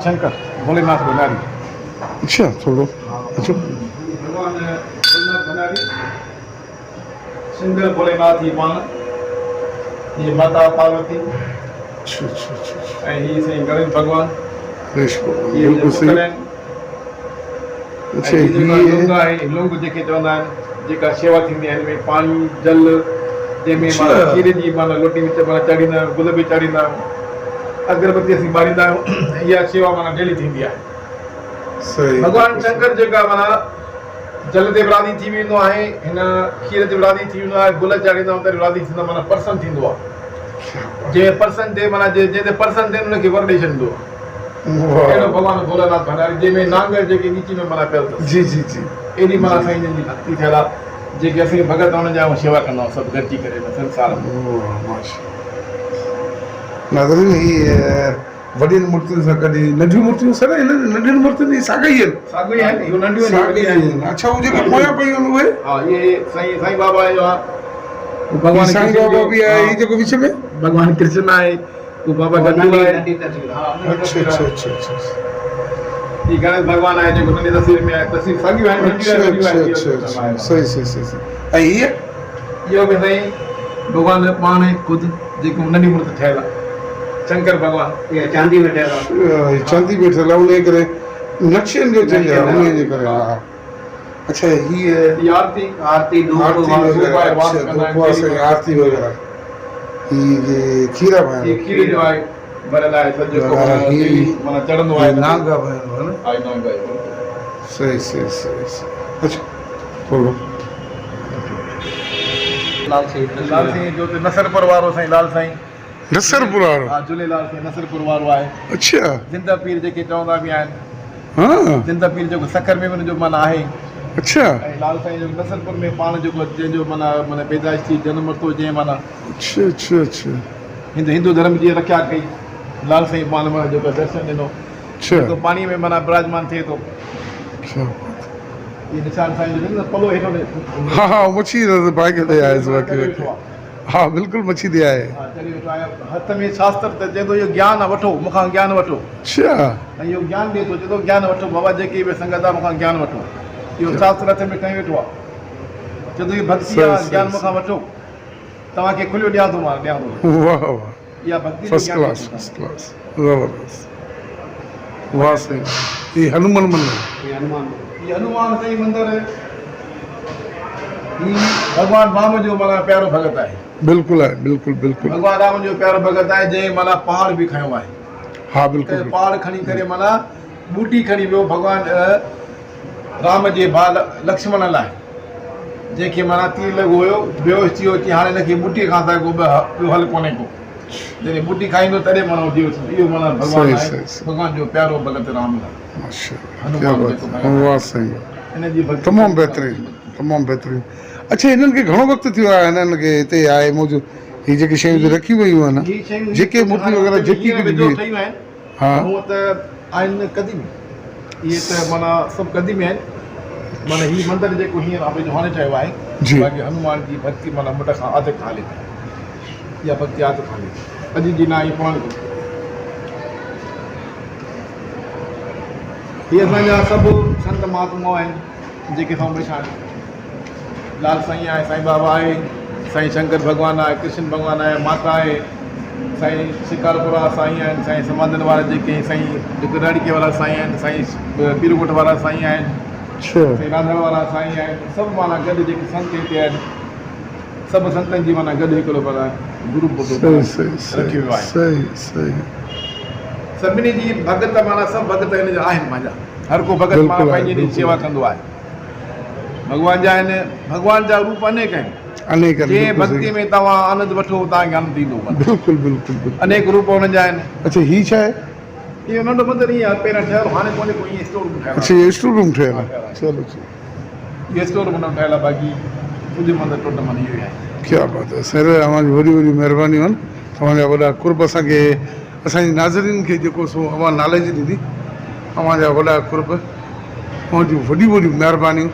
شنڪر ڀوليناٿ ڀنڊاري. اڇا ٿورو اچو. ڀڳوان ڀوليناٿ ڀنڊاري سنگل ڀوليناٿ هي پاڻ هي ماتا پاروتي اڇا اڇا اڇا ۽ هي سائين گڻيش ڀڳوان. گڻيش ڀڳوان بلڪل صحيح. اڇا هي لونگ آهي لونگ جيڪي چوندا آهن جيڪا شيوا ٿيندي آهي هن ۾ پاڻي جل جنهن ۾ معنيٰ کير جي معنيٰ لوٽي وچ معنيٰ چاڙهيندا آهيون گل به چاڙهيندا آهيون اگربتي اسين ٻاريندا آهيون اها شيوا معنيٰ ڊيلي ٿيندي آهي ڀڳوان شنڪر جيڪا معنيٰ جل تي به راضي ٿي ويندو آهي هن کير تي به راضي ٿي ويندو آهي گل چاڙهيندا آهيون تڏهن راضي ٿيندو معنيٰ پرسن ٿيندو آهي جنهن پرسن تي معنيٰ جنهن تي پرسن ٿين ان کي ور ڏئي ڇڏيندو آهي اهڙو ڀڳوان ڀولاناٿ ڀنڊاري جنهن ۾ نانگ جيڪي ڳچي ۾ معنيٰ پيل اٿس. جي جي جي. ايڏي معنيٰ سائين جن جي ڀڳتي ٿيل آ جيڪي اسين ڀڳت انهن جا شيوا ڪندا آهيون سڀ گڏجي ڪري هن سنسار ۾. واھ ماشاء ناظرين هي وڏين مورتين سان گڏ هي ننڍيون مورتيون سر هنن ننڍين مورتين جي ساڳا ئي آهن. ساڳيون ئي آهن اهو ننڍيون آهن ساڳيون ئي آهن اڇا هو جيڪي پويان پيون آهن اهي. ها اهي سائين سائين بابا جو آ ڀڳوان سائين بابا به آهي هي جيڪو وچ ۾. ڀڳوان ڪرشن آهي. هو بابا گدو آهي. اڇا اڇا اڇا اڇا. هي گڻيش ڀڳوان آهي جيڪو ننڍي تصوير ۾ آهي. تصوير ساڳيون آهن ننڍيون آهن وڏيون آهن. اڇا اڇا اڇا صحيح صحيح صحيح صحيح ۽ هيء؟ اهو به سائين ڀڳوان پاڻ خود جيڪو ننڍي مورت ٺهيل آهي شنڪر ڀڳوان. اها چاندي ۾ ٺهيل آهي. هي چاندي ۾ ٺهيل آهي انهيء ڪري نقشن جو چينج آهي انهيء جي ڪري ها. اڇا هيء. هي آرتي. آرتي ڌوپ آرتي وغيره اڇا ڌوپ واس ۽ آرتي وغيره. هي کير آ هي کير جو آهي ڀريل آهي سڄو جيڪو معنيٰ چڙهندو آهي نانگ آ ڀريل آهي نه ها نانگ آهي صحيح صحيح صحيح صحيح اچو ٿورو لال سائين لال سائين جو نصرپور وارو سائين لال سائين نصرپور وارو ها جهوليلال سائين نصرپور وارو آهي اڇا زنده پير جيڪي چوندا به آهن ها زنده پير جيڪو سکر ۾ به ان جو معنيٰ آهي اڇا ۽ لال سائين جيڪو نصرپور ۾ پاڻ جيڪو جنهن جو معنيٰ معنيٰ پيدائش ٿي جنم ورتو جنهن معنيٰ اڇا اڇا اڇا هند هندو ڌرم جي رکيا ڪئي لال سائين پاڻ معنيٰ جيڪو درشن ڏنو اڇا جيڪو پاڻي ۾ معنيٰ براجمان ٿئي ٿو اڇا هي نشان سائين جو نه پلو هيٺو ها ها مڇي بائيڪ تي آهي واقعي ها بلڪل مڇي تي آهي. ها چڙهي ويٺو آهي هٿ ۾ شاستر ته چئي ٿو اهو گيان آهي وٺو مون کان گيان وٺو. اڇا. ۽ اهو گيان ڏئي ٿو چئي ٿو گيان وٺو بابا جيڪي به سنگت آهي مون کان گيان وٺو. اهو شاستر هٿ ۾ کنيو ويٺو آهي. چئي ٿو هي ڀڳتي آهي گيان مون کان وٺو توهان کي کليو ڏيان ٿو مان ڏيان ٿو. واهه واهه. اها ڀڳتي جو فرسٽ گيان ڏئي ڪلاس ٿو. فرسٽ ڪلاس زبردست واهه سائين هي هنومان مندر. هي هنومان مندر. هي هنومان سائين مندر هي ڀڳوان رام جو معنيٰ پيارو ڀڳت آهي. بلڪل آهي بلڪل بلڪل. ڀڳوان رام جو پيارو ڀڳت آهي جنهن معنيٰ پهاڙ به کنيو آهي. ها بلڪل بلڪل. پهاڙ کڻي ڪري معنيٰ ٻوٽي کڻي ويو ڀڳوان رام جي ڀاء لڪشمڻ لاء جنهن کي معنيٰ تير لڳو هيو بيهوش ٿي ويو چي هاڻي هن کي ٻوٽي کان سواء ڪو ٻيو حل ڪونهي ڪو. جڏهن ٻوٽي کائيندو تڏهن ماڻهو جيئرو ٿيندو. اهو معنيٰ ڀڳوان آهي. ڀڳوان جو پيارو ڀڳت رام لال. ماشاءالله ڪيا بات هي واه سائين واه تمام بهترين تمام بهترين اڇا هنن کي گهڻو وقت ٿيو آهي هنن کي هتي آئي موجود هي جيڪي شيون هتي رکيون ويون آهن جيڪي مورتيون وغيره جيڪي ڪجهه به ها هونء ته آهن قديمي اهي ته معنيٰ سڀ قديمي آهن معنيٰ هي مندر جيڪو هينئر آبي جو هاڻي ٺهيو آهي باقي هنومان جي ڀڳتي معنيٰ مٽ کان آڌ کان هلي پئي اها ڀڳتي آڌ کان هلي پئي اڄ جي نه آهي پراڻي ڀڳتي هي اسان جا سڀ سنت مهاتما آهن جيڪي سائون ويٺا آهن لال سائين آهي سائين بابا آهي سائين شنڪر ڀڳوان آهي ڪرشن ڀڳوان آهي ماتا آهي سائين شڪارپور وارا سائين آهن سائين سماڌن وارا جيڪي سائين جيڪو ڏاڙهيڪي وارا سائين آهن سائين پير ڳوٺ وارا سائين آهن سائين رانڌڻ وارا سائين آهن سڀ معنيٰ گڏ جيڪي سنت هتي آهن سڀ سنتن جي معنيٰ گڏ هڪڙو معنيٰ گروپ رکيو ويو آهي سڀني جي ڀڳت معنيٰ سڀ ڀڳت هن جا آهن پنهنجا هر ڪو ڀڳت معنيٰ پنهنجي جي شيوا ڪندو آهي ڀڳوان جا آهن ڀڳوان جا روپ انيڪ آهن انيڪ آهن جنهن ڀڳتي ۾ توهان آنند وٺو توهان کي آنند ايندو بلڪل بلڪل بلڪل انيڪ روپ انهن جا آهن. اڇا هي ڇا آهي؟ اهو ننڍو مندر ائين آهي پهريان ٺهيل هاڻي ڪونهي ڪو ائين اسٽور روم ٺهيل آهي. اڇا اهو اسٽور روم ٺهيل آهي چلو چلو. اهو اسٽور روم ٺهيل آهي باقي سڄو مندر ٽوٽل معنيٰ اهو ئي آهي. ڪيا بات هي سر اوهان جون وڏيون وڏيون مهربانيون آهن توهان جا وڏا قرب اسان کي اسان جي ناظرين کي جيڪو سو اوهان ناليج ڏني اوهان جا وڏا قرب اوهان جون وڏيون وڏيون مهربانيون.